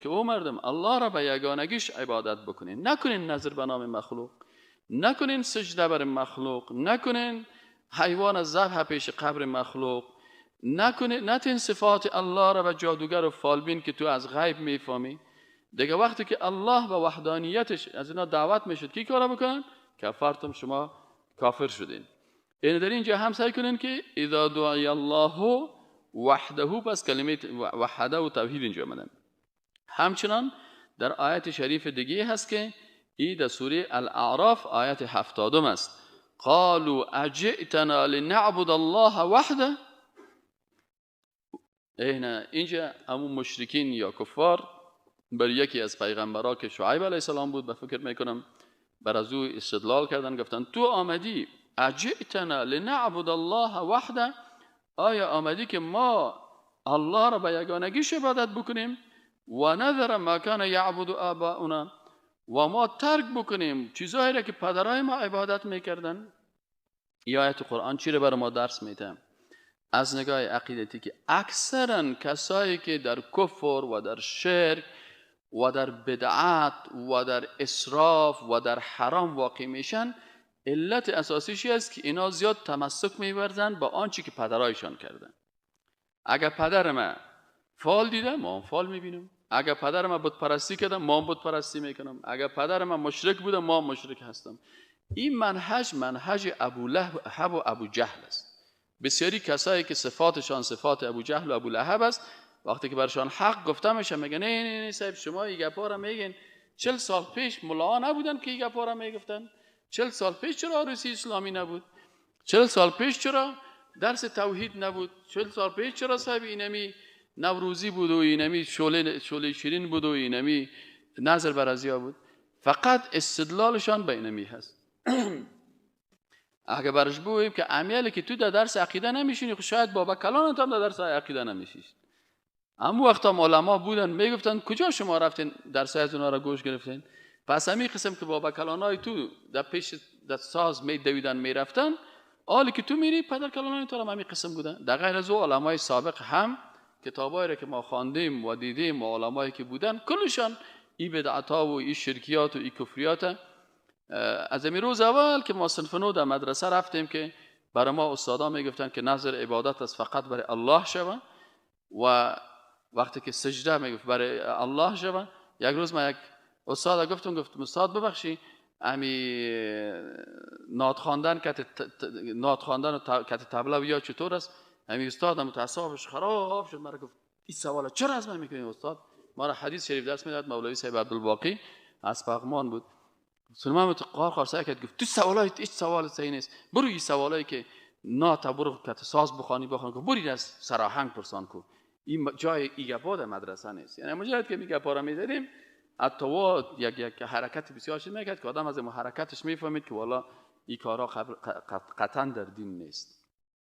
که او مردم الله را به یگانگیش عبادت بکنین، نکنین نظر به نام مخلوق، نکنین سجده بر مخلوق، نکنین حیوان ذبح پیش قبر مخلوق، نکنین نتین صفات الله را به جادوگر و فالبین که تو از غیب میفهمی. دیگه وقتی که الله به وحدانیتش از اینا دعوت میشد کی کارا بکنن؟ کفرتم، شما کافر شدین. یعنی در اینجا هم سعی کنین که اذا دعی الله وحده، پس کلمه وحده و توحید اینجا آمده. همچنان در آیت شریف دیگه هست که ای در سوره الاعراف آیت 70 است. قالوا اجئتنا لنعبد الله وحده. اینه اینجا همون مشرکین یا کفار بر یکی از پیغمبرا که شعیب علیه السلام بود به فکر میکنم، بر از او استدلال کردن، گفتن تو آمدی اجئتنا لنعبد الله وحده، آیا آمدی که ما الله را به یگانگیش عبادت بکنیم و نذر ما کان یعبد آباؤنا، و ما ترک بکنیم چیزهایی را که پدرای ما عبادت میکردن؟ این آیت قرآن چی را بر ما درس میده؟ از نگاه عقیدتی که اکثرا کسایی که در کفر و در شرک و در بدعت و در اسراف و در حرام واقع میشن، علت اساسیش است که اینا زیاد تمسک میورزن با آنچه که پدرایشان کردن. اگر پدر ما فال دیده، ما هم فال میبینیم. اگر پدر ما بت پرستی کرده، ما هم بت پرستی میکنم. اگر پدر ما مشرک بوده، ما هم مشرک هستم. این منهج منهج ابو لهب و ابو جهل است. بسیاری کسایی که صفاتشان صفات ابو جهل و ابو لهب است، وقتی که برشان حق گفته میشه میگن نه نه نه صاحب، شما این گپا را میگین. 40 سال پیش ملاها نبودن که این گپا را میگفتن؟ 40 سال پیش چرا عروسی اسلامی نبود؟ 40 سال پیش چرا درس توحید نبود؟ 40 سال پیش چرا صاحب اینمی نوروزی بود و اینمی شعله شیرین بود و اینمی نظر بر ازیا بود؟ فقط استدلالشان به اینمی هست. اگه برش بگوییم که امیالی که تو در درس عقیده نمیشینی، خب شاید بابا کلانت هم در درس عقیده نمیشیشت. اما وقتا علما بودن میگفتن کجا شما رفتین درس از اونها را گوش گرفتین؟ پس همین قسم که بابا کلانای تو در پیش در ساز میدویدن میرفتن، حالی که تو میری پدر کلانای تو هم همین قسم بودن. در غیر از او علمای سابق هم کتابایی را که ما خواندیم و دیدیم و علمایی که بودن کلشان این بدعت‌ها و این شرکیات و این کفریات از این روز اول که ما صنف 9 در مدرسه رفتیم که برای ما استادا میگفتن که نظر عبادت است فقط برای الله شوه، و وقتی که سجده میگفت برای الله شوه. یک روز ما یک استاد گفتم، گفتم استاد ببخشی امی نعت خواندن کت نعت خواندن و کت طبله یا چطور است؟ امی استاد متعصبش خراب شد، مرا گفت این سوال چرا از من میکنی استاد؟ ما را حدیث شریف درس میداد، مولوی صاحب عبدالباقی از پغمان بود. سلمان قار خارسه کرد، گفت تو سوالای هیچ سوال صحیح نیست، برو این سوالایی که نعت برو کت ساز بخوانی بخوان، گفت برو از سراهنگ پرسان کو، این جای ای گپا در مدرسه نیست. یعنی مجرد که می گپا را میزدیم حتی یک حرکت بسیار شد میکرد که آدم از این حرکتش میفهمید که والا این کارا قطعا در دین نیست.